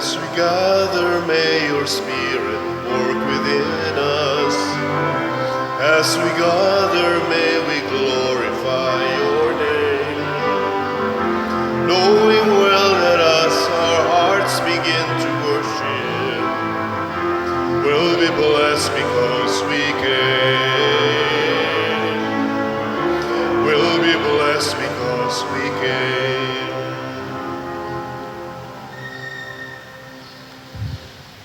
As we gather, may your Spirit work within us. As we gather, may we glorify your name. Knowing well that as our hearts begin to worship, we'll be blessed because we came. We'll be blessed because we came.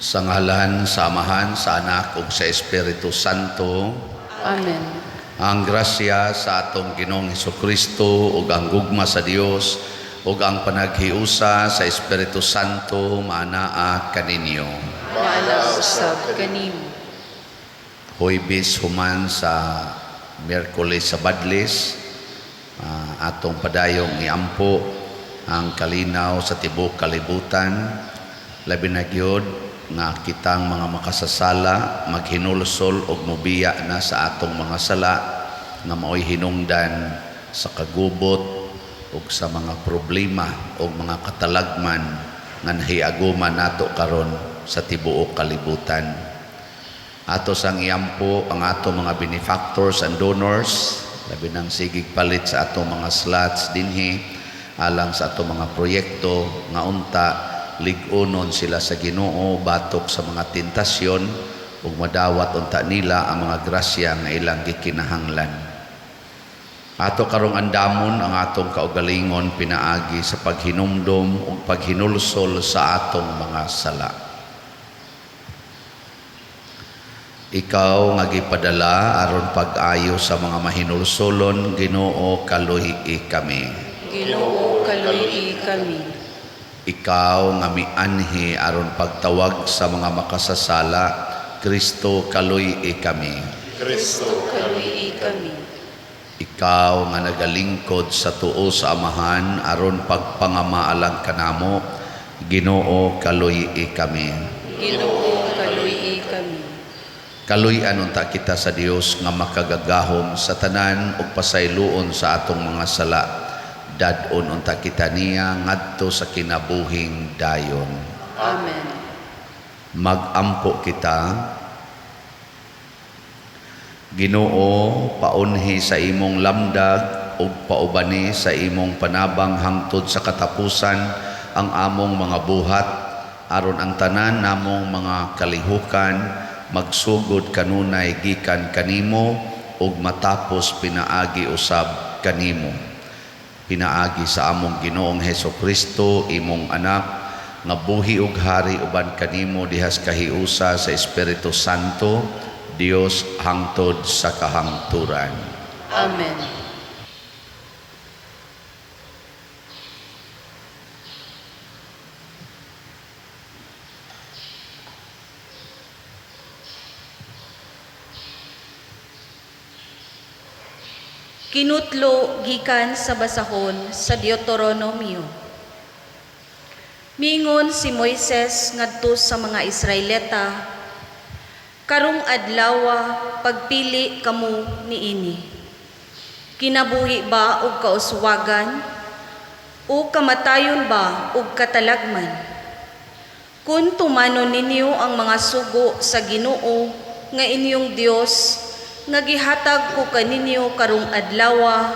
Sa ngalan sa Amahan, sa Anak ug sa Espiritu Santo. Amen. Ang grasya sa atong Ginoong Hesukristo ug ang gugma sa Dios ug ang panaghiusa sa Espiritu Santo maanaa kaninyo. Maana usab kanimo. Huwebes human sa Miyerkules sa Badlis, atong padayong iampo ang kalinaw sa tibuok kalibutan, labi na gyud nga kitang mga makasasala maghinulsol og mobiya na sa atong mga sala nga maoy hinungdan sa kagubot ug sa mga problema o mga katalagman nga nahiaguman nato karon sa tibuok kalibutan. Ato sang iampo ang ato mga benefactors and donors, labi nang sigig palit sa ato mga slots dinhi alang sa ato mga proyekto nga unta lig-unon sila sa Ginoo batok sa mga tentasyon ug madawat unta nila ang mga grasya nga ilang gikinahanglan. Ato karong andamon ang atong kaugalingon pinaagi sa paghinumdom ug paghinulsol sa atong mga sala. Ikaw nga gipadala aron pag-ayo sa mga mahinulsolon, Ginoo, kaluhi kami. Ginoo, kaluhi kami. Ikaw nga mianhi aron pagtawag sa mga makasasala, Kristo, kaluhi kami. Kristo, kaluhi kami. Ikaw nga nagalingkod sa tuo sa Amahan aron pagpangamaalang kanamo, Ginoo, kaluhi kami. Ginoo, kaluhi kami. Kaluy-an unta kita sa Dios nga makagagahom sa tanan ug pasayloon sa atong mga sala. Dad-on unta kita niya ngadto sa kinabuhing dayon. Amen. Magampo kita. Ginoo, paunhi sa imong lamdag ug paubani sa imong panabang hangtod sa katapusan ang among mga buhat, aron ang tanan namong mga kalihukan magsugod kanunay gikan kanimo ug matapos pinaagi usab kanimo. Pinaagi sa among Ginoong Heso Kristo, imong anak, nga buhi ug hari uban kanimo dihas kahiusa sa Espiritu Santo, Dios hangtod sa kahangturan. Amen. Kinutlo gikan sa basahon sa Deuteronomio. Mingon si Moises ngadto sa mga Israelita, karong adlawa pagpili kamo niini. Kinabuhi ba og kauswagan o kamatayon ba og katalagman? Kun tumanon ninyo ang mga sugo sa Ginoo nga inyong Dios nga gihatag ko kaninyo karong adlawa,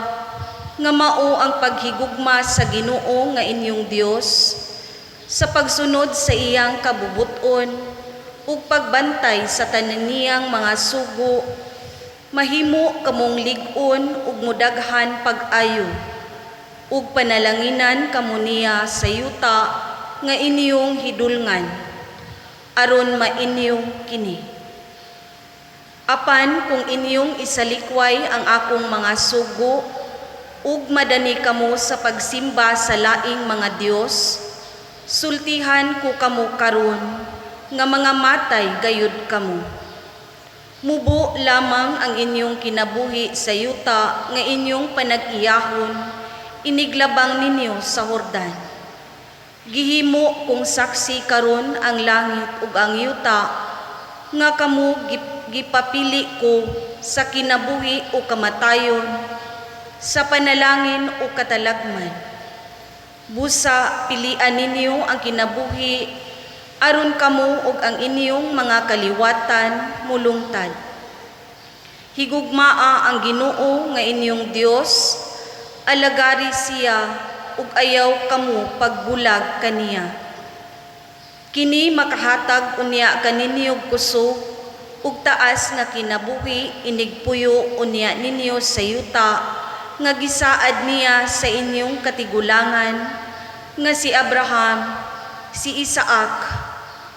nga mao ang paghigugma sa Ginoo nga inyong Dios sa pagsunod sa iyang kabubuton ug pagbantay sa tanan niyang mga sugo, mahimo kamong lig-on ug mudaghan pag-ayo ug panalanginan kamo niya sa yuta nga inyong hidulngan, aron mainyo kini. Apan kung inyong isalikway ang akong mga sugo ug madani kamo sa pagsimba sa laing mga Dios, sultihan ko kamo karon nga mga matay gayud kamo. Mubo lamang ang inyong kinabuhi sa yuta nga inyong panag-iyahon, iniglabang ninyo sa Hordan. Gihimo kong saksi karon ang langit ug ang yuta nga kamo gipapili ko sa kinabuhi o kamatayon, sa panalangin o katalagman. Busa pilian ninyo ang kinabuhi Aron kamo ug ang inyong mga kaliwatan mulungtad. Higugmaa ang Ginoo nga inyong Dios, alagari siya ug ayaw kamo pagbulag kaniya. Kini makahatag unya kaninyo og kusog ug taas nga kinabuhi inigpuyo unya ninyo sa yuta nga gisaad niya sa inyong katigulangan nga si Abraham, si Isaac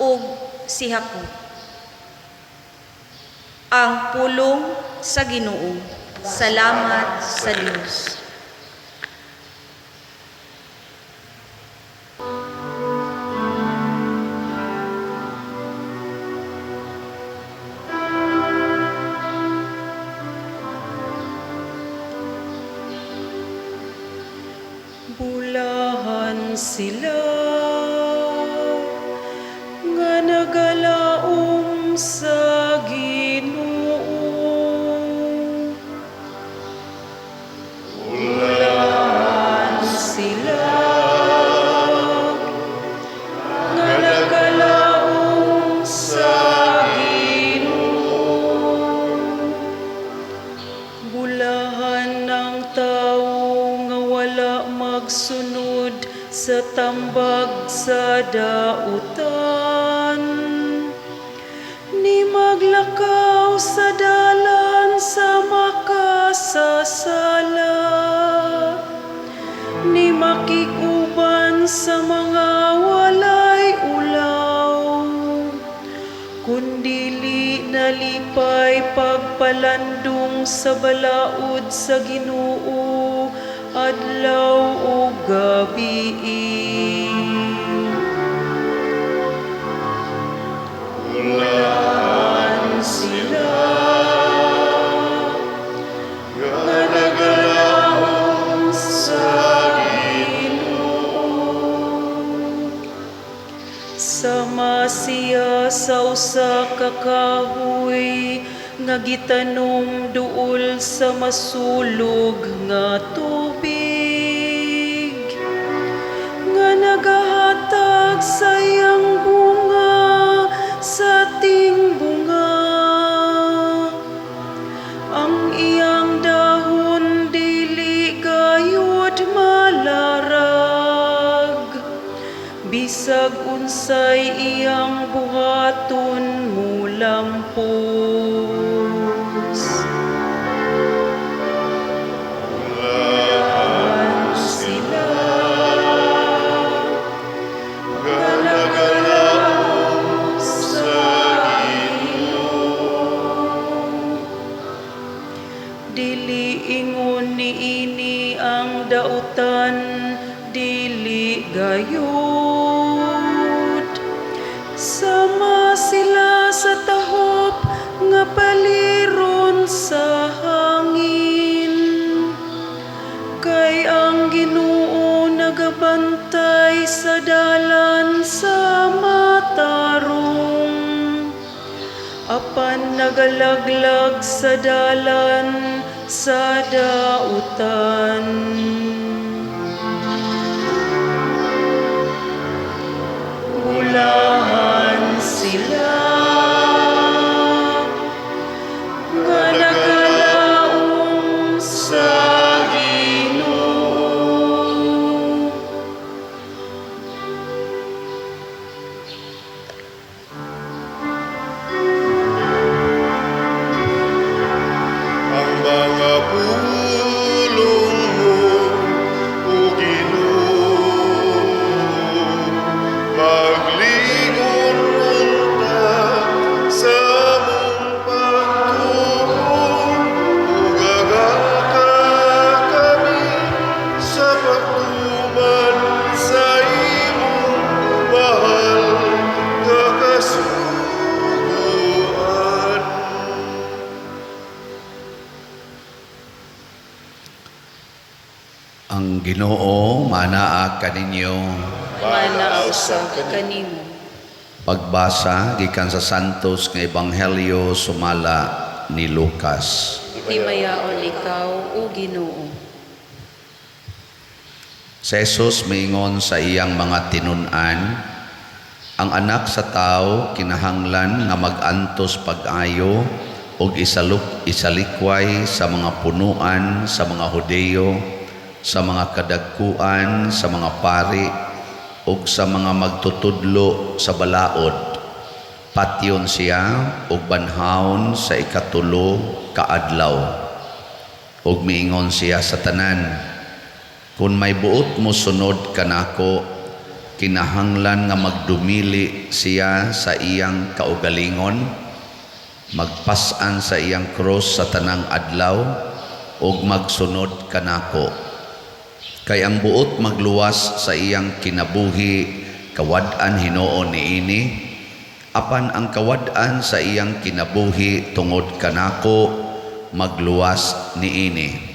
ug si Jacob. Ang pulong sa Ginoo. Salamat sa Dios. Bulahan sila nga nagalaom sa Ginoo. Bulahan sila nga nagalaom sa Ginoo. Bulahan ang tawo nga wala magsunod sa tambag sa dautan, ni maglakaw sa dalan sa makasasala, ni makig-uban sa mga walay ulaw, kundili nalipay pagpalandong sa balaod sa Ginoo adlaw ug gabi. Bulahan sila nga nagalaom sa Ginoo. Sama siya sa usa ka kahoy nga gitanom duol sa masulog nga tubig, nga nagahatag sa iyang bunga sa tingbunga. Ang iyang dahon dili gayud malarag, bisag unsay iyang buhaton mulampos. Bulahan sila nga nagalaom sa Ginoo. Dili ingon niini ang dautan, dili gayud. Sama sila sa tahop nga paliron sa hangin, kay ang Ginoo nagabantay sa dalan sa matarong, apan nagalaglag sa dalan sa dautan. Bulahan sila nga nagalaom sa Ginoo. Ang mga pulong mo, O Ginoo, magligon unta sa among pagtuo, ug agaka kami sa pagtuman sa imong mahal nga kasuguan. Ang Ginoo manaa kaninyo. Manaa usab kanimo. Pagbasa gikan sa Santos nga Ebanghelyo sumala ni Lucas. Himayaon ikaw, o Ginoo. Si Jesus miingon sa iyang mga tinun-an, Ang Anak sa Tao kinahanglan nga mag-antos pag-ayo ug isalikway sa mga punuan sa mga Hudeyo, sa mga kadagkuan, sa mga pari ug sa mga magtutudlo sa balaod. Patyon siya ug banhawon sa ikatulo ka adlaw." Ug miingon siya sa tanan, "Kung may buot mo sunod kanako, kinahanglan nga magdumili siya sa iyang kaugalingon, magpas-an sa iyang krus sa tanang adlaw ug magsunod kanako. Kay ang buot magluwas sa iyang kinabuhi, kawad-an hinuon niini, apan ang kawad-an sa iyang kinabuhi tungod kanako, magluwas niini.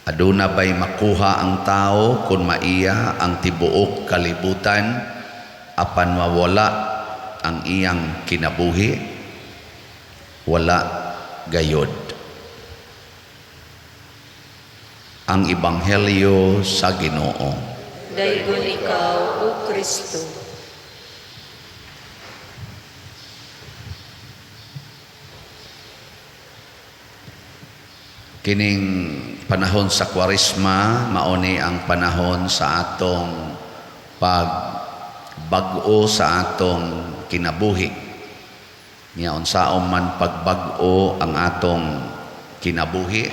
Aduna bay makuha ang tao kung maiya ang tibuok kalibutan apan mawala ang iyang kinabuhi? Wala gayod." Ang Ebanghelyo sa Ginoo. Daygon ikaw, O Kristo. Kining panahon sa Kwaresma, mao ni ang panahon sa atong pagbag-o sa atong kinabuhi. Nya unsaon man pagbag-o ang atong kinabuhi,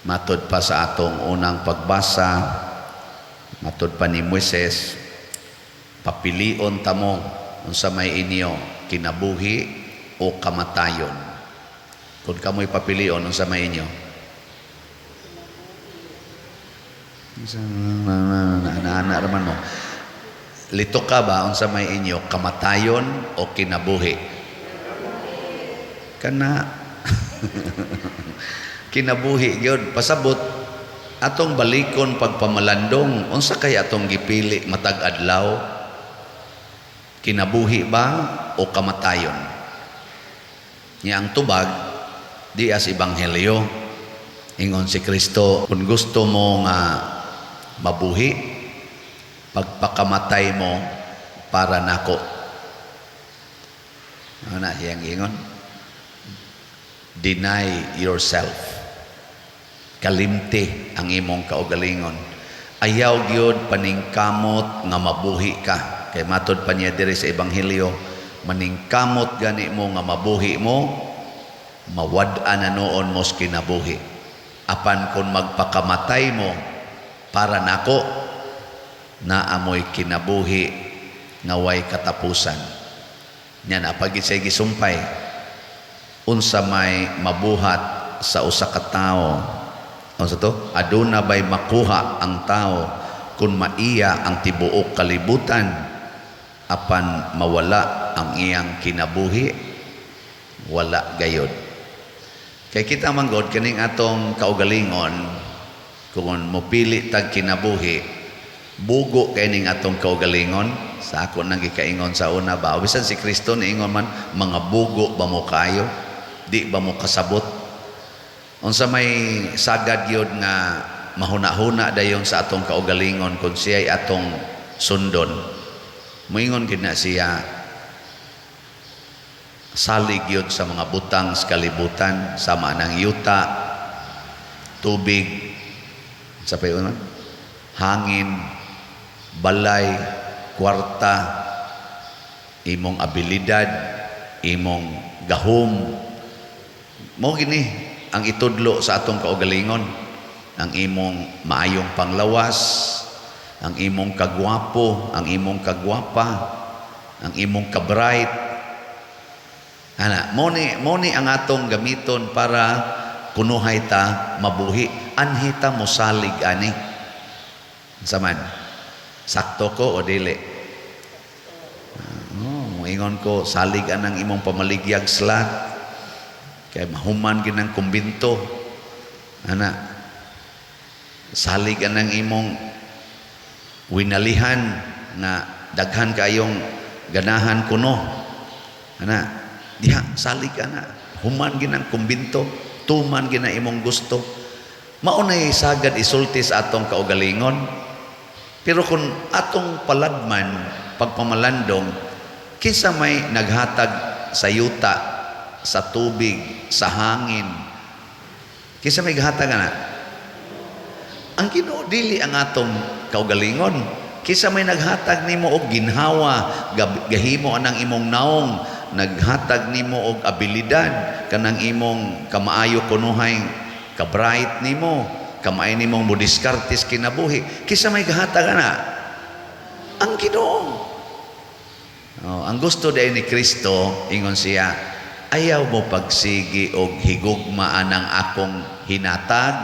matud pa sa atong unang pagbasa, matud pa ni Moises, papilion ta mo unsa may inyo, kinabuhi o kamatayon. Kung kamoy papilion, unsa may inyo? Ana raman mo. Lito ka ba unsa may inyo, kamatayon o kinabuhi? Kana kinabuhi gyud. Pasabot atong balikon pagpamalandong, unsa kay atong gipili matag adlaw? Kinabuhi ba o kamatayon? Nya ang tubag di as ebanghelyo. Ingon si Kristo, kung gusto mo nga mabuhi, pagpakamatay mo para nako. Ano na siyang ingon? Deny yourself. Kalimti ang imong kaugalingon. Ayaw gyud paningkamot nga mabuhi ka. Kay matod pa niya diri sa ebanghelyo, maningkamot gani mo nga mabuhi mo, mawad-an na noon mo sa kinabuhi. Apan kung magpakamatay mo para nako, naamoy kinabuhi nga way katapusan. Nya na pag siya gisumpay, unsa may mabuhat sa usa ka tawo. Unsa to? Aduna bay makuha ang tao kung maiya ang tibuok kalibutan apan mawala ang iyang kinabuhi? Wala gayod. Kay kita man god kaning atong kaugalingon, kung mopili tag kinabuhi, bugo kay ning atong kaugalingon. Sa ako nang gikaingon sa una ba, bisan si Kristo niingon man, mga bugo ba mo kayo, di ba mo kasabot? Unsa may sagad gyud nga mahuna-huna dayon sa atong kaugalingon kung siya'y atong sundon? Moingon gid na siya, salig yun sa mga butang sa kalibutan, sama ng yuta, tubig, sa payon, hangin, balay, kwarta, imong abilidad, imong gahom. Mo gini ang itudlo sa atong kaugalingon, ang imong maayong panglawas, ang imong kagwapo, ang imong kagwapa, ang imong kabright. Ana, mo ni ang atong gamiton para kunuhay ta mabuhi. Anhi ta mosalig ani. Unsa man? Sakto ko o dili? Oh, ingon ko salig anang imong pamaligyag slat. Kay mahuman gid ang kumbinto. Ana, salig anang imong winalihan na daghan kayong ganahan kuno. Ana, diha salig ana, human gid ang kumbinto, tuman gid ang imong gusto. Mao nay sagad isulti sa atong kaugalingon. Pero kung atong paladman, pagpamalandong, kinsa may naghatag sa yuta, sa tubig, sa hangin? Kinsa may gahatag ana? Ang Ginoo, dili ang atong kaugalingon. Kinsa may naghatag nimo og ginhawa, gahimo anang imong naong, naghatag nimo og abilidad, kanang imong kamaayo kunuhay, kabright nimo, kamay nimong modiskarte sa kinabuhi? Kinsa may gahatag ana? Ang Ginoo. Oh, ang gusto diay ni Kristo, ingon siya, "Ayaw mo pagsigi og higugma anang akong hinatag.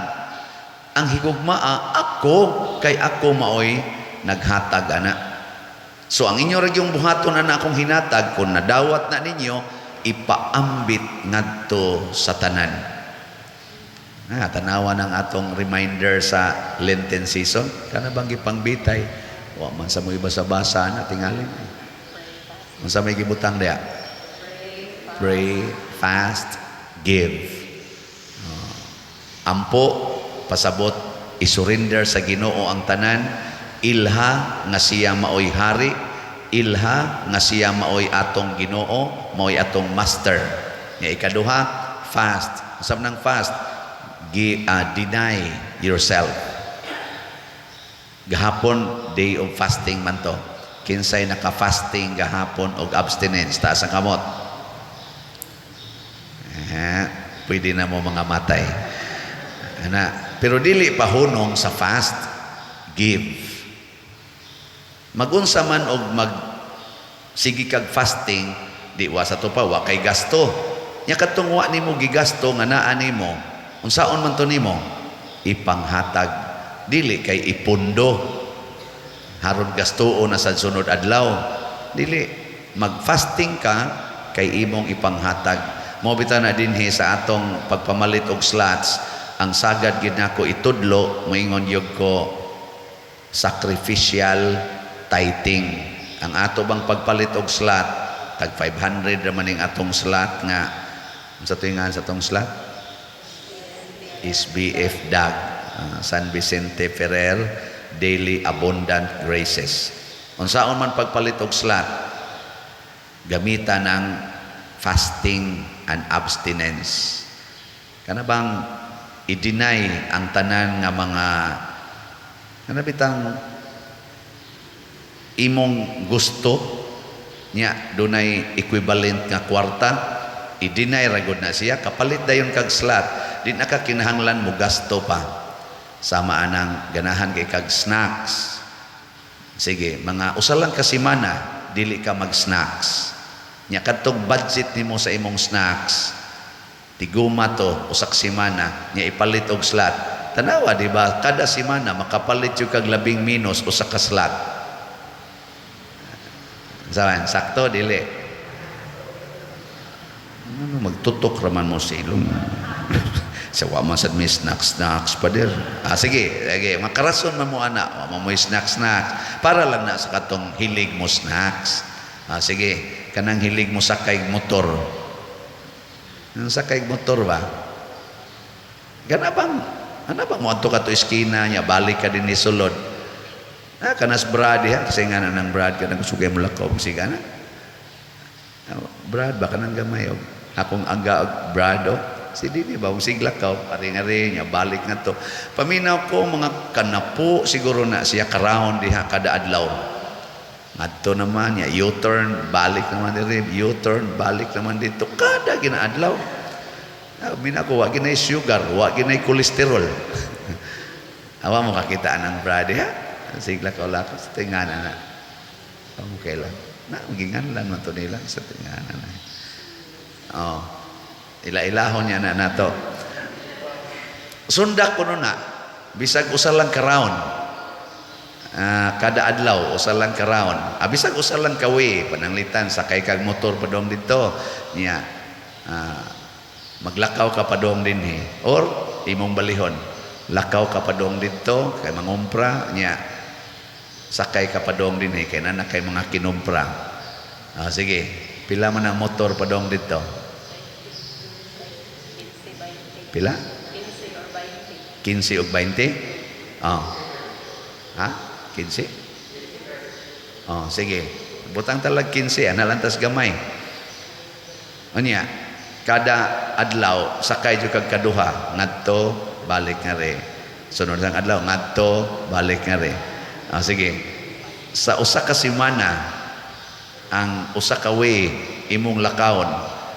Ang higugmaa ako kay ako maoy naghatag ana." So ang inyo ra gyung buhaton ana akong hinatag, kung nadawat na ninyo, ipaambit ngadto sa tanan. Ah, tanawa ng atong reminder sa Lenten season. Kana bang gipangbitay? Wa man sa mo basa-basa na tingali. Unsa may gibutang diya? Pray, fast, give. Oh. Ampo, pasabot, isurrender sa Ginoo ang tanan, ilha nga siya maoy hari, ilha nga siya maoy atong Ginoo, maoy atong master. Nya ikaduha, fast. Unsa man ang fast? Deny yourself. Gahapon, day of fasting man to. Kinsay naka-fasting gahapon og abstinence? Taas ang kamot. Eh, pwede na mo mga matay. Ana, pero dili pa hunong sa fast, give. Magunsa man og mag sige kag fasting, di wa sa to pa wa kay gasto. Nya kadtong wa nimo gigasto nga naa nimo, unsaon man to nimo? Ipanghatag. Dili kay ipundo. Haron gastuon na sa sunod adlaw. Dili, mag-fasting ka kay imong ipanghatag. Mao bitaw na dinhi sa atong pagpamalit og slots, ang sagad gid nako itudlo, moingon gyud ko sacrificial tithing. Ang ato bang pagpalit og slot, tag 500 ra man ning atong slot nga unsa to nga sa atong slot? SBF DAG, San Vicente Ferrer Daily Abundant Graces. Unsaon man pagpalit og slot, gamita ng fasting and abstinence. Kana bang i-deny ang tanan nga mga kana bitang imong gusto nya dunay equivalent nga kwarta, i-deny ra gud na siya, kapalit dayon kag slot, di na ka kinahanglan mo gasto pa. Sama anang ganahan kay kag snacks, sige, mga usa lang ka semana dili ka mag snacks. Nya kadtong budget nimo sa imong snacks, tiguma to usak semana, nya ipalit og slot. Tanawa, di ba, kada semana makapalit yung kag labing minus usa ka slot. Sawan, sakto dili? Ano, magtutok raman mo sa ilong. Sa wa man sad may snacks snacks pa dir. Ah, sige, sige, makarason man mo ana, wa man mo snacks snacks. Para lang na sa katong hilig mo snacks. Ah, sige, kanang hilig mo sakay motor. Ang sakay motor ba? Gana bang ana bang mo adto ka to eskina niya, balik ka din ni sulod. Ah, kanas Brad diha kasi nga na ng Brad kanang sugay mo lakaw sige na. Ah, Brad ba kanang gamay og akong aga og Brad oh. Si dini ba sig lakaw ari-ari niya balik na to. Paminaw ko mga kanapo siguro na siya ka-round diha kada adlaw. Ngadto naman niya U-turn, balik naman diri, U-turn, balik naman dito kada ginaadlaw. Ah, mina ko wa ginay sugar, wa ginay kolesterol. Awa mo kakita ng Brad diha. Sigla ka lakaw sa tingana na. Okay lang. Na, ginganlan man to nila sa tingana na. Oh. Ila-ilahon niya na nato. Sundak ko na. Bisag usa lang ka round. Ah, kada adlaw usa lang ka round. Ah, bisag usa lang ka way, pananglitan sakay kag motor padong dito. Niya maglakaw ka padong dinhi or imong balihon. Lakaw ka padong dito kay mangumpra, niya sakay ka padong dinhi kay nana kay mga kinumpra. Ah, sige, pila man ang motor padong dito? Pila? 15 o 20? Oh. Ha? 15? Oh, sige. Butang talag 15, ana lang tas gamay. Unya, kada adlaw sakay jud kag kaduha, ngadto balik ngari. Sunod sang adlaw ngadto balik ngari. Ah, sige. Sa usa ka semana ang usa ka way imong lakawon,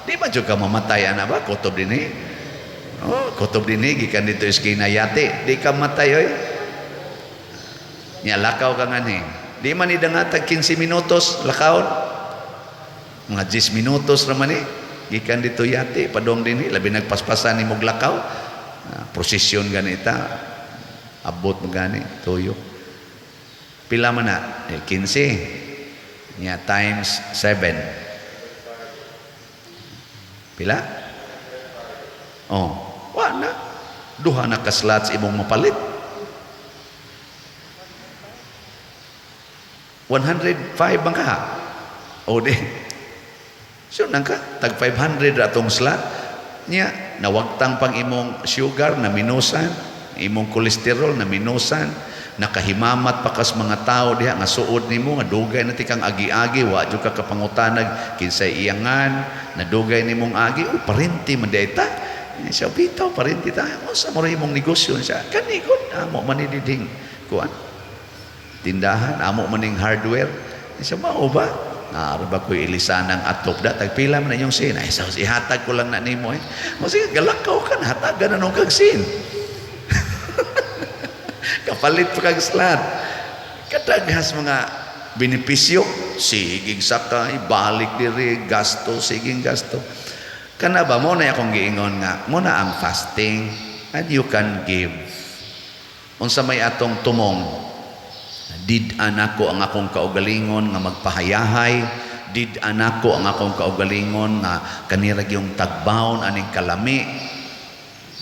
di ba jud ka mamatay ana ba kutob dinhi? Oh, kutob dinhi gikan dito eskina yate, di ka matay oy. Nya lakaw ka nganhi. Di man ni dangatag 15 minutos lakawon. Mga 10 minutos ra man ni gikan dito yate padong dinhi, labi nagpaspasan nimog lakaw. Ah, prosesyon ganita. Abot mo gani tuyo. Pila man na? Eh, 15. Nya times 7. Pila? Oh, wa na. Duha na ka slots imong mapalit. 105 bang ka? O di. So nang ka, tag 500 ra atong slot. Nya, nawagtang pang imong sugar na minusan, imong kolesterol na minusan, nakahimamat pa kas mga tao diha nga suod nimo nga dugay na ti kang agi-agi, wa jud ka kapangutanag kinsay iyangan, nadugay nimong agi, oh, parente man diay ta. Siya bitaw parente ta. Unsa mo imong negosyo siya? Kani gud amo man ni didhing kuan. Tindahan amo man ning hardware. Siya mao ba? Naara ba ko'y ilisanang atop da tagpila man inyong sin. Ay sa ihatag ko lang na nimo eh. Mo sige galakaw ka na, hatagan na nung kag sin. Kapalit pa kag slot. Kadaghas mga benepisyo, sigig sakay, balik diri, gasto, siging gasto. Kana ba mo na akong giingon nga mo na ang fasting and you can give. Unsa may atong tumong, did-an ako ang akong kaugalingon nga magpahayahay, did-an ako ang akong kaugalingon nga kanira gyung tagbawon aning kalami.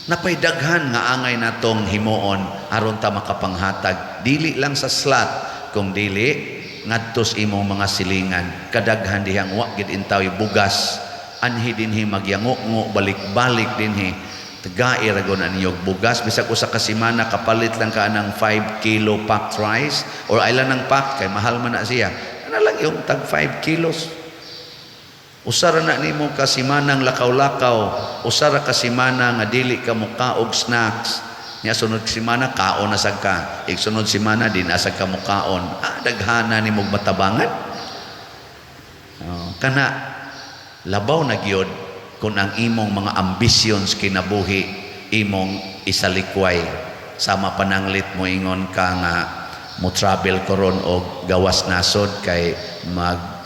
Napay daghan nga angay natong himuon aron ta makapanghatag dili lang sa slot, kung dili ngadtos imong mga silingan. Kadaghan dihang wa gid intaw bugas, anhi dinhi magyango-ngo balik-balik dinhi. Tagai ra gon ang inyong bugas, bisag usa ka semana kapalit lang ka anang 5 kilo packed rice or ilan ang pack kay mahal man na siya. Ana lang yung tag 5 kilos. Usara na nimo ka semanang lakaw-lakaw, usara ka semana nga dili ka mukaog snacks. Nya sunod semana kaon na sad ka. Igsunod semana din asag ka mukaon. Ah, daghana nimo matabangan. Oh, kana labaw na gyud kung ang imong mga ambitions kinabuhi imong isalikway. Sama pananglit mo ingon ka nga mo travel ko ron og gawas nasod kay mag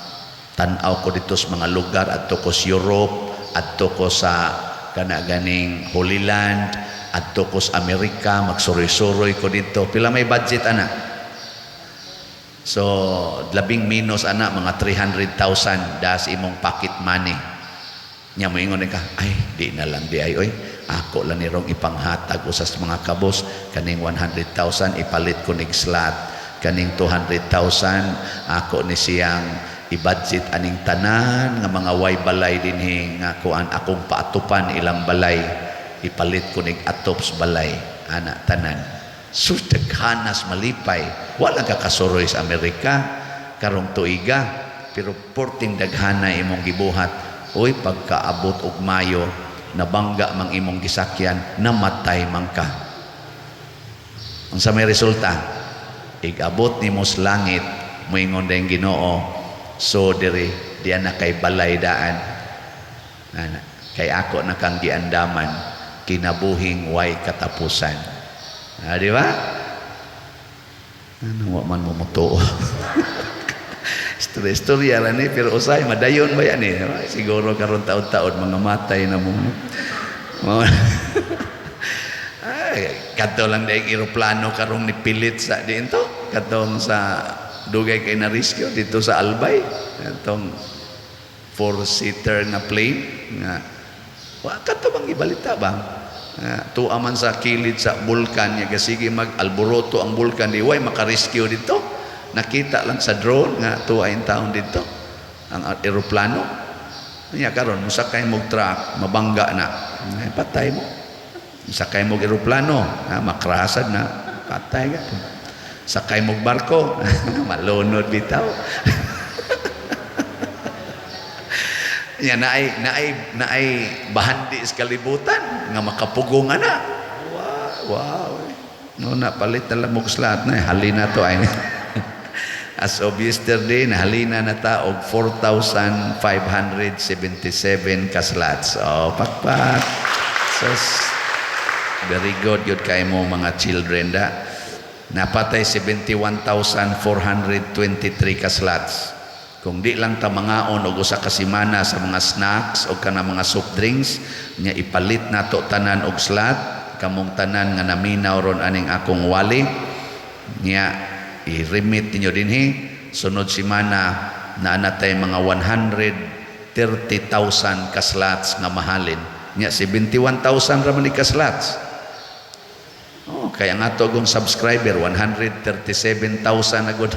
tan-aw ko dito sa mga lugar, adto ko sa Europe, adto ko sa kana ganing Holy Land, adto ko sa Amerika, magsuroy-suroy ko dito. Pila may budget ana? So labing minus ana mga 300,000 das imong pocket money. Nya moingon ka, ay di na lang di ay oy, ako lang nirong ipanghatag usas mga kabos kaning 100,000 ipalit ko nig slot, kaning 200,000 ako ni siyang i-budget aning tanan nga mga way balay dinhi nga kuan akong paatupan ilang balay, ipalit ko nig atops balay ana tanan. Sus, daghanas malipay, wala ka kasuroy sa Amerika karong tuiga, pero porting daghana imong gibuhat. Uy, pagkaabot og Mayo, nabangga mang imong gisakyan, namatay man ka. Unsa may resulta? Igabot nimo sa langit, moingon dayong Ginoo, so diri diyan na kay balay daan. Ana, kay ako na kang giandaman, kinabuhing way katapusan. Ah, di ba? Ano wa man mo mutuo? Istorya lang ni, pero usay madayon ba yan eh? Siguro karon taon-taon mga matay na mo. Ay, kadto lang dayong eroplano karong nipilit sa diinto, katong sa dugay kay na rescue dito sa Albay, katong 4-seater nga plane nga wa kadto bang ibalita ba? Tuwa man sa kilid sa bulkan nya sige mag alboroto ang bulkan di way maka-rescue dito. Nakita lang sa drone nga tuwa in taon dito ang eroplano. Nya karon mosakay mo truck mabangga na, ay, patay mo. Sakay mo eroplano, ha, makrasad na, patay ka. Sakay mo barko, malunod bitaw. Nya naay bahandi sa kalibutan nga makapugong ana. Wow. No na palit na lang mo slot na halina to ay. As of yesterday, nahalina na ta og 4,577 ka slots. Oh, pakpak. So, very good yun kay mo mga children da. Napatay 71,423 ka slots. Kung di lang ta mangaon og usa ka semana sa mga snacks o kana mga soft drinks, nya ipalit nato tanan og slot, kamong tanan nga naminaw ron aning akong wali, nya i-remit ninyo dinhi sunod semana na natay mga 130,000 ka slots nga mahalin. Nya 71,000 ra man ni ka slots. Oh, kaya nga to akong subscriber 137,000 na gud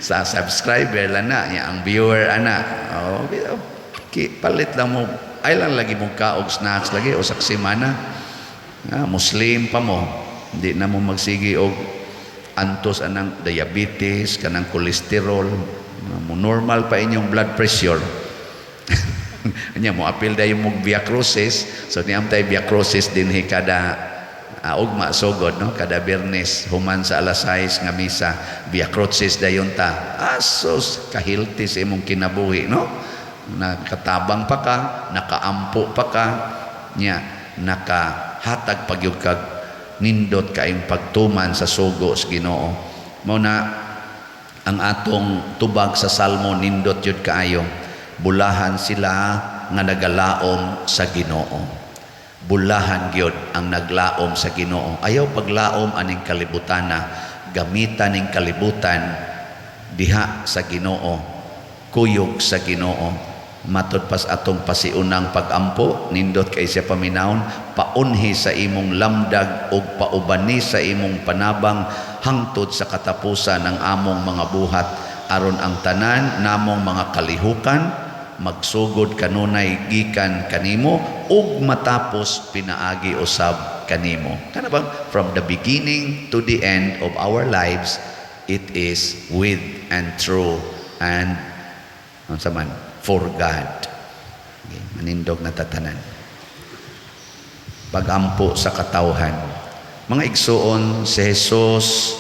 sa subscriber lang na nya ang viewer ana. Oh, ki, palit lang mo ay lang lagi mo ka og snacks lagi usa ka semana. Nga Muslim pa mo, hindi na mo magsigi og antos anang diabetes, kanang kolesterol, mo normal pa inyong blood pressure. Nya mo apil dayon mo Via Crucis, so niam tay Via Crucis dinhi kada ugma sugod, no, kada Biyernes human sa alas 6 nga misa, Via Crucis dayon ta. Asos ka-healthy sa imong kinabuhi, no, nakatabang pa ka, nakaampo pa ka, nya nakahatag pagyud kag nindot kaayong pagtuman sa sugo sa Ginoo. Mao na ang atong tubag sa Salmo, nindot yun kaayo: bulahan sila nga nagalaom sa Ginoo. Bulahan gyud ang naglaom sa Ginoo. Ayaw paglaom aning kalibutana, gamitan ning kalibutan diha sa Ginoo, kuyog sa Ginoo. Matod pas atong pasiunang pagampo, nindot kay siya paminawon: paunhi sa imong lamdag ug paubani sa imong panabang hangtod sa katapusan ng among mga buhat, aron ang tanan namong mga kalihukan magsugod kanunay gikan kanimo ug matapos pinaagi usab kanimo. Kana bang from the beginning to the end of our lives, it is with and through and unsa man, for God. Okay, manindog na tatanan. Pagampo sa katawhan. Mga igsuon, si Jesus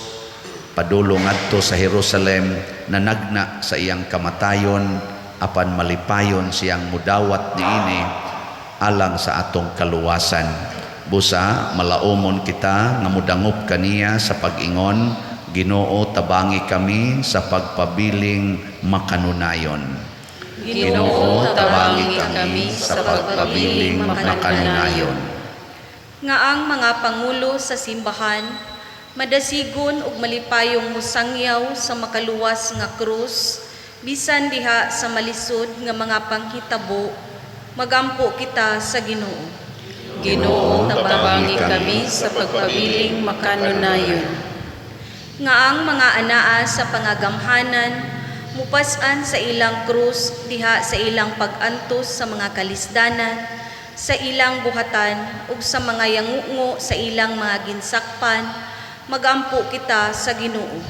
padulong ngadto sa Jerusalem, nanagna sa iyang kamatayon, apan malipayon siyang mudawat niini alang sa atong kaluwasan. Busa malaumon kita nga mudangop kaniya sa pag-ingon, "Ginoo, tabangi kami sa pagpabiling makanunayon." Ginoo, tabangi kami sa pagpabiling makanunayon. Nga ang mga pangulo sa simbahan madasigon ug malipayong mosangyaw sa makaluwas nga krus bisan diha sa malisod nga mga panghitabo, magampo kita sa Ginoo. Ginoo, tabangi kami sa pagpabiling makanunayon. Nga ang mga anaa sa pangagamhanan mupas-an sa ilang krus diha sa ilang pag-antos sa mga kalisdanan sa ilang buhatan ug sa mga yangungo sa ilang mga ginsakpan, magampo kita sa Ginoo.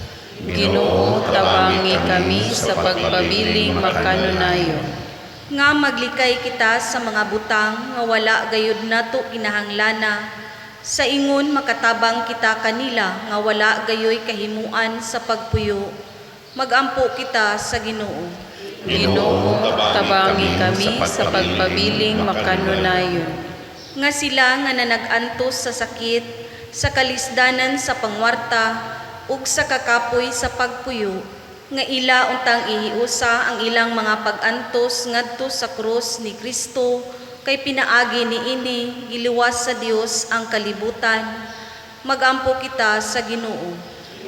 Ginoo, tabangi kami sa pagpabiling makanunayon. Nga maglikay kita sa mga butang nga wala gayud nato kinahanglana, sa ingon makatabang kita kanila nga wala gayoy kahimuan sa pagpuyo, magampo kita sa Ginoo. Ginoo, tabangi kami sa pagpabiling makanunayon. Nga sila nga nanag-antos sa sakit, sa kalisdanan sa pangwarta ug sa kakapoy sa pagpuyo, nga ila untang ihiusa ang ilang mga pag-antos ngadto sa krus ni Kristo, kay pinaagi niini giluwas sa Dios ang kalibutan, magampo kita sa Ginoo.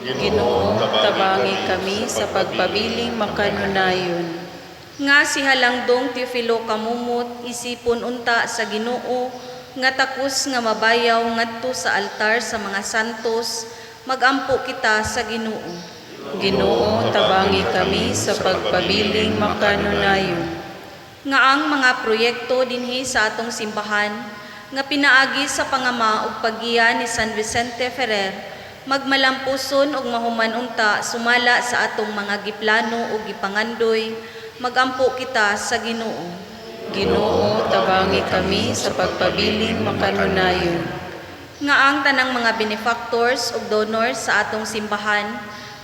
Ginoo, tabangi kami sa pagpabiling makanunayon. Nga si Halangdong Teofilo Camomot isipon unta sa Ginoo nga takos nga mabayaw ngadto sa altar sa mga santos, magampo kita sa Ginoo. Ginoo, tabangi kami sa pagpabiling makanunayon. Nga ang mga proyekto dinhi sa atong simbahan nga pinaagi sa pangama ug paggiya ni San Vicente Ferrer magmalampuson ug mahuman unta sumala sa atong mga giplano ug gipangandoy, Magampo kita sa Ginoo. Ginoo, tabangi kami sa pagpabiling makanunayon. Nga ang tanang mga benefactors ug donors sa atong simbahan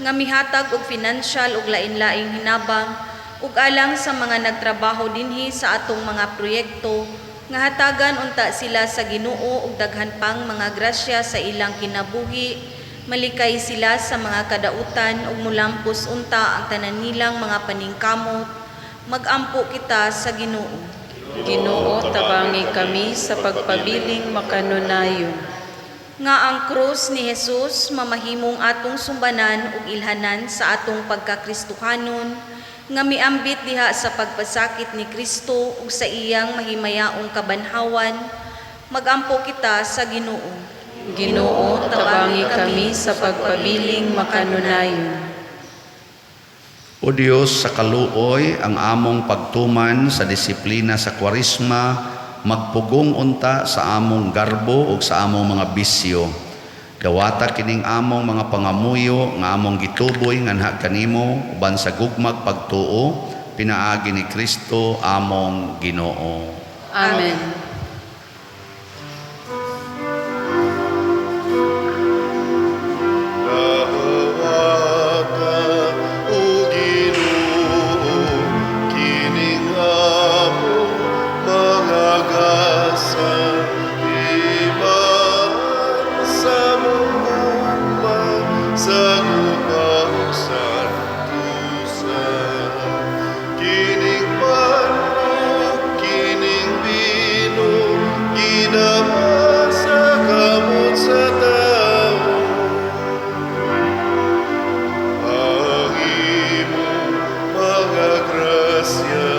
nga mihatag og financial ug lain-laing hinabang ug alang sa mga nagtrabaho dinhi sa atong mga proyekto, nga hatagan unta sila sa Ginoo og daghan pang mga grasya sa ilang kinabuhi, malikay sila sa mga kadautan ug mulampos unta ang tanan nilang mga paningkamot. Magampo kita sa Ginoo. Ginoo, tabangi kami sa pagpabiling makanunayon. Nga ang krus ni Jesus mamahimong atong sumbanan ug ilhanan sa atong pagkakristohanon, nga miambit diha sa pagpasakit ni Kristo ug sa iyang mahimayaong kabanhawan. Magampo kita sa Ginoo. Ginoo, tabangi kami sa pagpabiling makanunayon. O Dios, sa kaluoy ang among pagtuman sa disiplina sa Kwaresma magpugong unta sa among garbo ug sa among mga bisyo. Dawata kining among mga pangamuyo nga among gituboy nganha kanimo uban sa gugmag pagtuo pinaagi ni Kristo among Ginoo. Amen. Dawata, o Ginoo, kining among mga gasa, timaan sa among gugma, sa gugmang santusan. Kining pan ug kining bino, ginama sa kamot sa tawo. Ang imong mga grasya,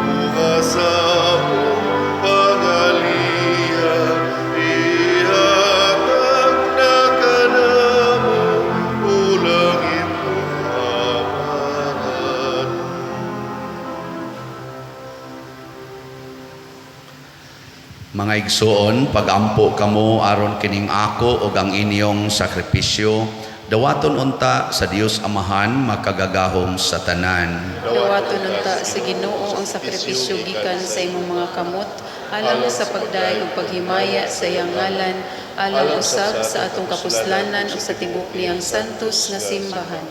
bunga sa among pangaliya, ihatag na kanamo, ulang imong Amahan. Mga igsoon, pagampo kamo aron kining ako ug ang inyong sakripisyo, dawaton unta sa Dios Amahan makagagahom sa tanan. Dawaton unta sa Ginoo ang sakripisyo gikan sa imong mga kamot, alang sa pagdayeg ug paghimaya sa iyang ngalan, alang usab sa atong kapuslanan ug sa tibuok niyang santos nga simbahan.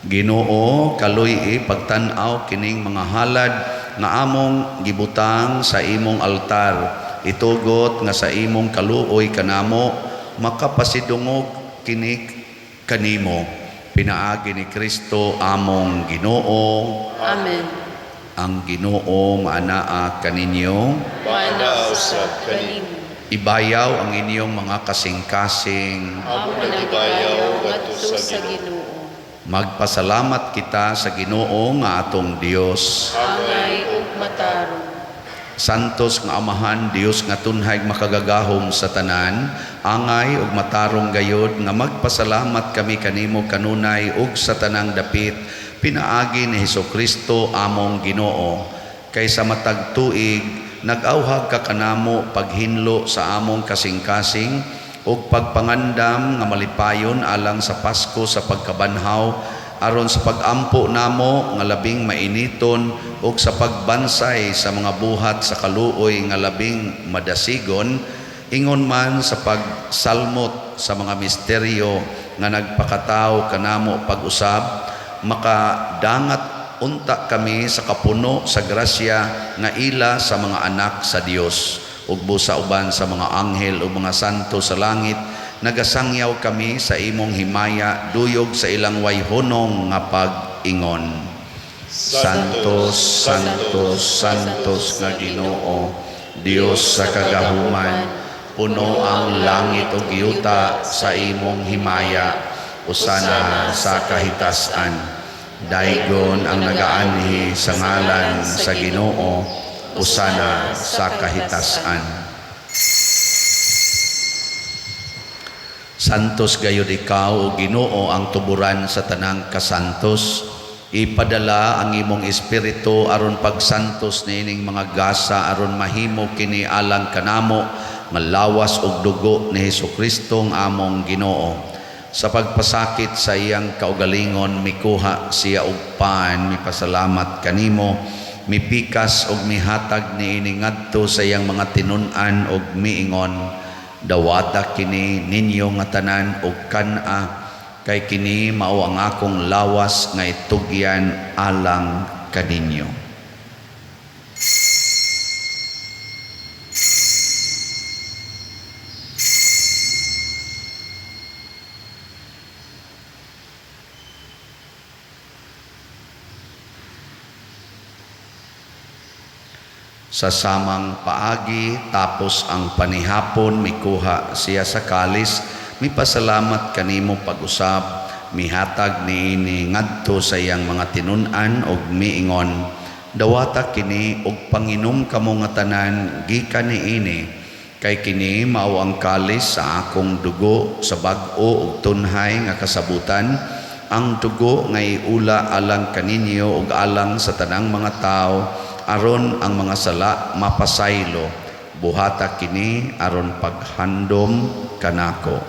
Ginoo, kaluy-i pagtan-aw kining mga halad nga among gibutang sa imong altar. Itugot nga sa imong kaluoy kanamo makapasidungog kini kanimo, pinaagi ni Kristo among Ginoo. Amen. Ang Ginoo maanaa kaninyo. Maanaa usab kanimo. Ibayaw ang inyong mga kasing-kasing. Amo Amo nang nang ibayaw ibayaw ngadto ngadto sa sa Ginoo. Ginoo. Magpasalamat kita sa Ginoo nga atong Dios. Angay ug matarong. Santos nga Amahan, Dios nga tunhay makagagahom sa tanan, angay ug matarong gayod nga magpasalamat kami kanimo kanunay ug sa tanang dapit, pinaagi ni Hesukristo among Ginoo. Kay sa matag tuig nag-awhag ka kanamo paghinlo sa among kasing-kasing ug pagpangandam nga malipayon alang sa Pasko sa pagkabanhaw, aron sa pagampo namo nga labing mainiton ug sa pagbansay sa mga buhat sa kaluoy nga labing madasigon, ingon man sa pagsalmot sa mga misteryo nga nagpakatawo kanamo pag-usab, makadangat unta kami sa kapuno sa grasya nga ila sa mga anak sa Dios. Ug busa uban sa mga anghel ug mga santo sa langit, nagasangyaw kami sa imong himaya duyog sa ilang wayhonong nga pag-ingon. Santos, Santos, Santos nga Ginoo, Dios sa kagahuman, puno ang langit ug yuta sa imong himaya, usana sa kahitasan. Daygon ang nagaanhi sa ngalan sa Ginoo, usana sa kahitasan. Santos gayud ikaw, o Ginoo, ang tuburan sa tanang kasantos. Ipadala ang imong espiritu aron pagsantos niining mga gasa aron mahimo kini alang kanamo nga lawas ug dugo ni Hesukristo ang among Ginoo. Sa pagpasakit sa iyang kaugalingon, mikuha siya og pan, mipasalamat kanimo, mipikas og mihatag niini ngadto sa iyang mga tinun-an og miingon, dawata kini ninyo nga tanan og kan-a, kay kini mao ang akong lawas nga itugyan alang kaninyo. Sa samang paagi, tapos ang panihapon, mikuha siya sa kalis, mipasalamat kanimo pag-usab, mihatag niini ngadto sa iyang mga tinun-an og miingon, dawata kini og panginom kamo nga tanan gikan niini, kay kini mao ang kalis sa akong dugo sa bag-o ug tunhay nga kasabutan, ang dugo nga iula alang kaninyo ug alang sa tanang mga tawo, aron ang mga sala mapasaylo. Buhata kini aron paghandom kanako.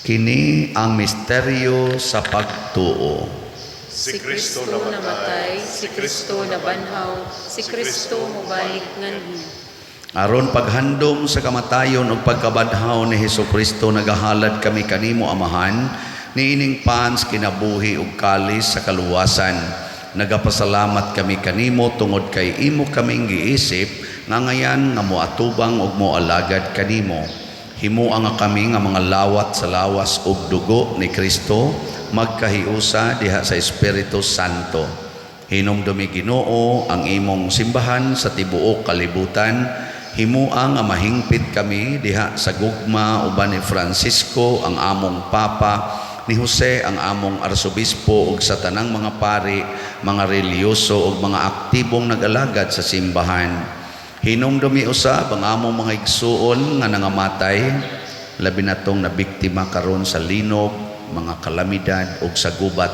Kini ang misteryo sa pagtuo. Si Kristo namatay, si Kristo nabanhaw, si Kristo mobalik nganhi. Aron paghandom sa kamatayon ug pagkabadhaw ni Hesukristo, nagahalad kami kanimo, Amahan, niining pans kinabuhi ug kalis sa kaluwasan. Nagapasalamat kami kanimo tungod kay imo kaming giisip nga ngayan nga moatubang ug moalagad kanimo. Himua nga kami nga mga lawat sa lawas ug dugo ni Kristo magkahiusa diha sa Espiritu Santo. Hinumdumi, Ginoo, ang imong simbahan sa tibuok kalibutan. Himua nga mahingpit kami diha sa gugma uban ni Francisco ang among Papa, ni Jose ang among Arsobispo ug sa tanang mga pari, mga relihiyoso ug mga aktibong nag-alagad sa simbahan. Hinumdumi usab ang among mga igsuon nga nangamatay, labi na tong nabiktima karon sa linog, mga kalamidad ug sa gubat.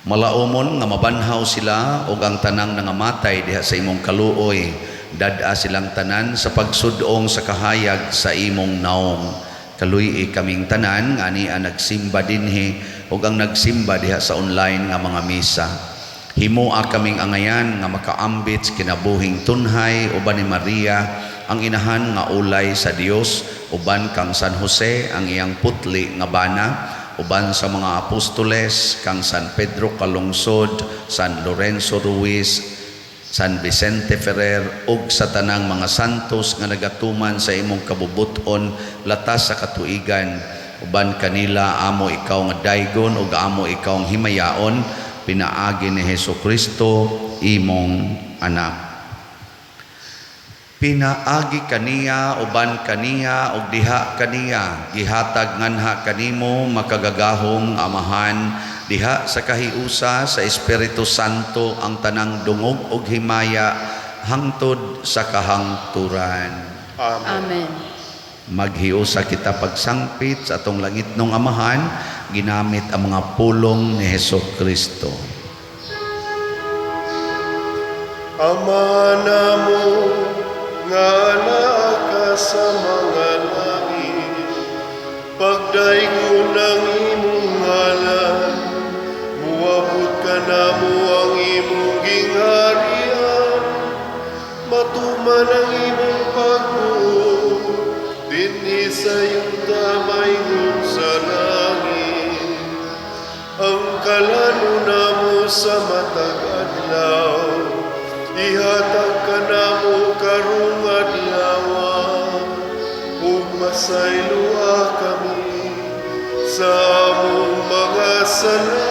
Malaumon nga mabanhaw sila ug ang tanang nangamatay diha sa imong kaluoy, dad-a silang tanan sa pagsudong sa kahayag sa imong naong. Kaluy-i kaming tanan nga ania nagsimba dinhi ug ang nagsimba diha sa online nga mga misa. Himua kaming angayan nga makaambit sa kinabuhing tunhay uban ni Maria ang inahan nga ulay sa Dios, uban kang San Jose ang iyang putli nga bana, uban sa mga apostoles kang San Pedro Calungsod, San Lorenzo Ruiz, San Vicente Ferrer ug sa tanang mga santos nga nagatuman sa imong kabubuton latas sa katuigan. Uban kanila amo ikaw nga daygon ug amo ikaw ang himayaon, pinaagi ni Hesukristo imong anak. Pinaagi kaniya, uban kaniya ug diha kaniya, gihatag nganha kanimo makagagahom Amahan diha sa kahiusa sa Espiritu Santo ang tanang dungog ug himaya hangtod sa kahangturan. Amen. Amen. Maghiusa kita pagsangpit sa atong langitnong Amahan ginamit ang mga pulong ni Hesukristo. Ama namo nga naa ka sa mga langit, pagdaygon ang imong ngalan, muabot ka namo ang imong gingharian, matuman ang imong pagbuot dinhi sa yuta maingon sa langit. Ang kalano namo sa matag adlaw, ihatag kanamo karong adlaw, ug masayloa kami sa among mga sala,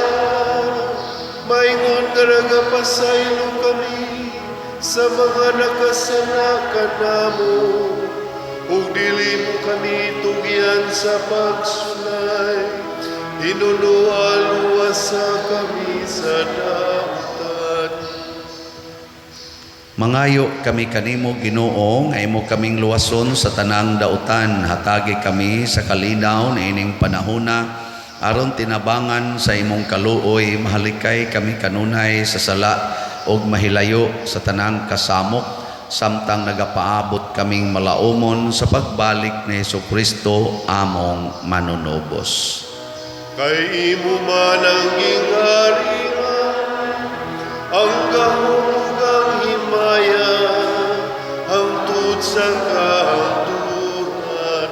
maingon nga nagapasaylo kami sa mga nakasala kanamo, ug dili mo kami tugyan sa pagsulay, hinunua luwasa kami sa dautan. Mangayo kami kanimo, Ginoo, nga imo kaming luwason sa tanang dautan. Hatagi kami sa kalinaw niining panahona aron tinabangan sa imong kaluoy mahalikay kami kanunay sa sala ug mahilayo sa tanang kasamok samtang nagapaabot kaming malaumon sa pagbalik ni Hesukristo among manunubos. Kay imo man ang gingharian, ang gahom ug ang himaya, hangtod sa kahangturan.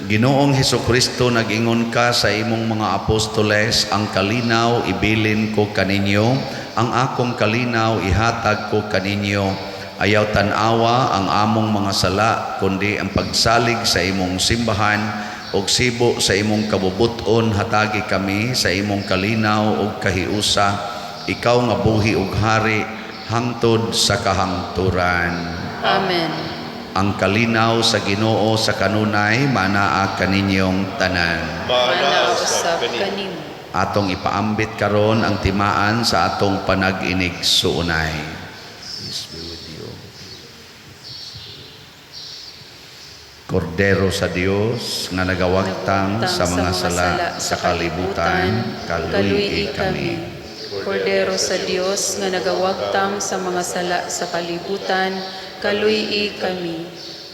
Ginoong Hesukristo, nag-ingon ka sa imong mga apostoles, "Ang kalinaw ibilin ko kaninyo, ang akong kalinaw ihatag ko kaninyo. Ayaw tan-awa ang among mga sala, kundi ang pagsalig sa imong simbahan, ug sibo sa imong kabubut-on hatagi kami sa imong kalinaw ug kahiusa, ikaw nga buhi ug hari hangtod sa kahangturan." Amen. Ang kalinaw sa Ginoo sa kanunay manaa kaninyong tanan. Mana Mana usab usab kanimo. kanimo. Atong ipaambit karon ang timaan sa atong panag-inigsuonay. Peace be with you. Kordero sa Dios nga nagawagtang sa mga sala sa kalibutan, kaluy-i kami. Kordero sa Dios nga nagawagtang sa mga sala sa kalibutan, kaluy-i kami.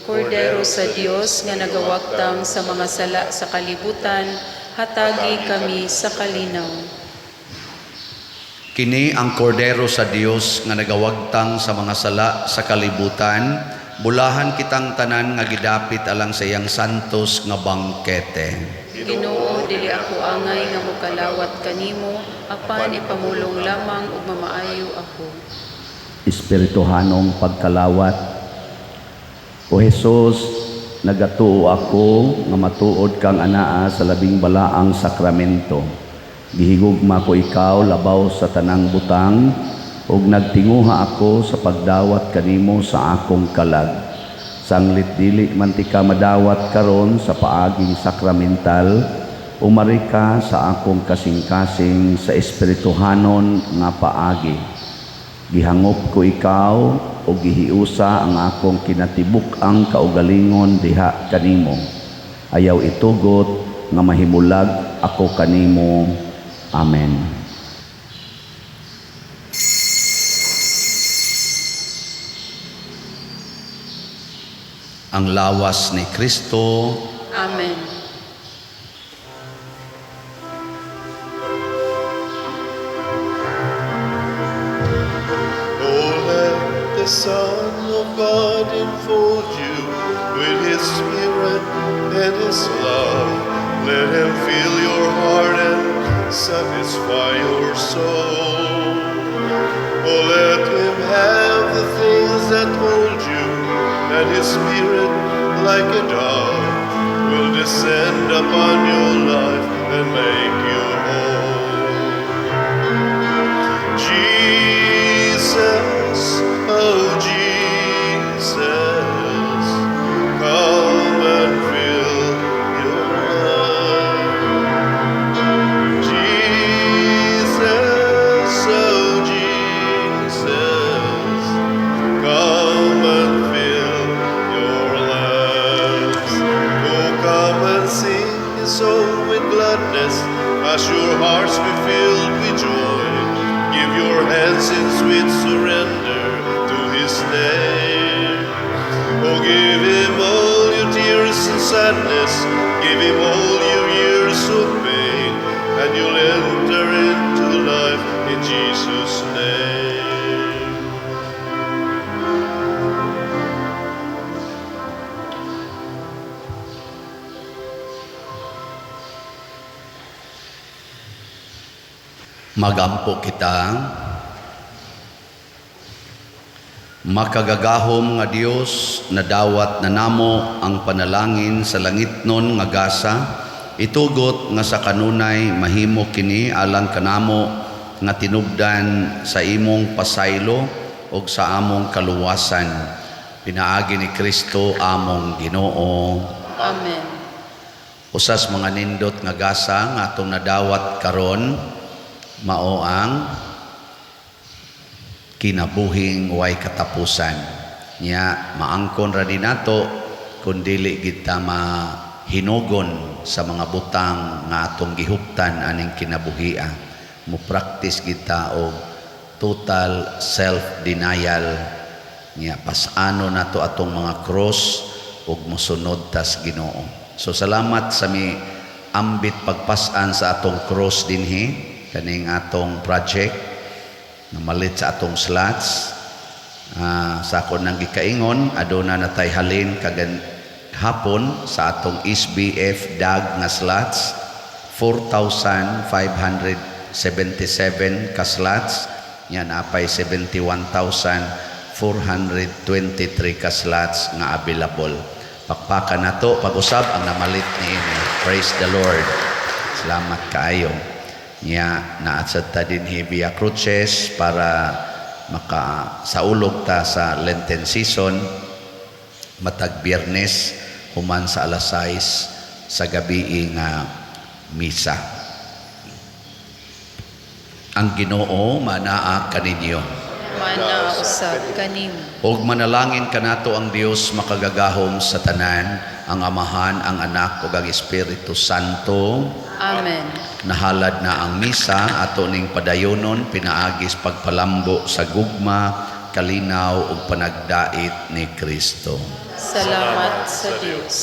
Kordero sa Dios nga nagawagtang sa mga sala sa kalibutan, hatagi kami sa kalinaw. Kini ang Kordero sa Dios nga nagawagtang sa mga sala sa kalibutan, bulahan kitang tanan nga gidapit alang sa iyang santos nga bangkete. Ginoo, dili ako angay nga mokalawat kanimo, apan ipamulong lamang ug mamaayo ako. Espirituhanong pagkalawat. O Hesus, nagatuo ako nga matuod kang anaa sa labing balaang sakramento. Gihigugma ko ikaw labaw sa tanang butang ug nagtinguha ako sa pagdawat kanimo sa akong kalag. Sanglit dili man tika madawat karon sa paaging sakramental, umari ka sa akong kasing-kasing sa espirituhanon nga paagi. Gihangop ko ikaw o gihiusa ang akong kinatibuk-ang kaugalingon diha kanimo. Ayaw itugot nga mahimulag ako kanimo. Amen. Ang lawas ni Kristo. Amen. Oh, let the Son of God enfold you with His Spirit and His love. Let Him fill your heart and satisfy your soul. Oh, let Him have the things that hold you, and His Spirit, like a dove, will descend upon your life and make you whole. Jesus, oh Jesus, come and fill your life. Jesus, oh Jesus, come and fill your lives. Oh, come and sing a song with gladness as your hearts be filled with joy. Give your hands in sweet surrender to His name. Oh, give Him all your tears and sadness. Give Him all your years of pain, and you'll enter into life in Jesus' name. Magampo kita. Makagagahom nga Dios, nadawat na namo ang panalangin sa langitnon nga gasa. Itugot nga sa kanunay mahimo kini alang kanamo nga tinubdan sa imong pasaylo ug sa among kaluwasan. Pinaagi ni Kristo among Ginoo. Amen. Usas mga nindot nga gasa nga atong nadawat karon mao ang Kinabuhing way katapusan. Nya maangkon ra ni nato kung dili kita mahinugon sa mga butang nga atong gihuptan aning kinabuhia. Mo practice kita og total self-denial, nya pas-ano nato atong mga cross ug mosunod tas Ginoo. So salamat sa mi ambit pagpasan sa atong cross dinhi, kaning atong project namalit sa atong slots. Sa ako nang gikaingon, aduna na tay halin kagan hapon sa atong SBF DAG nga slots, 4,577 ka slots. Yan, apay 71,423 ka slots nga available. Pakpakan nato pag-usab ang namalit niini. Praise the Lord. Salamat kaayo. Nya naatsad ta dinhi Via Cruces para maka saulog ta sa Lenten season matag Biyernes human sa alas 6 sa gabi nga misa. Ang Ginoo manaa kaninyo. Mana usab kanimo. Og manalangin kanato ang Dios makagagahom sa tanan, ang Amahan, ang Anak ug ang Espiritu Santo. Amen. Nahalad na ang misa, ato ning padayonon pinaagis pagpalambo sa gugma, kalinaw ug panagdait ni Kristo. Salamat sa Dios.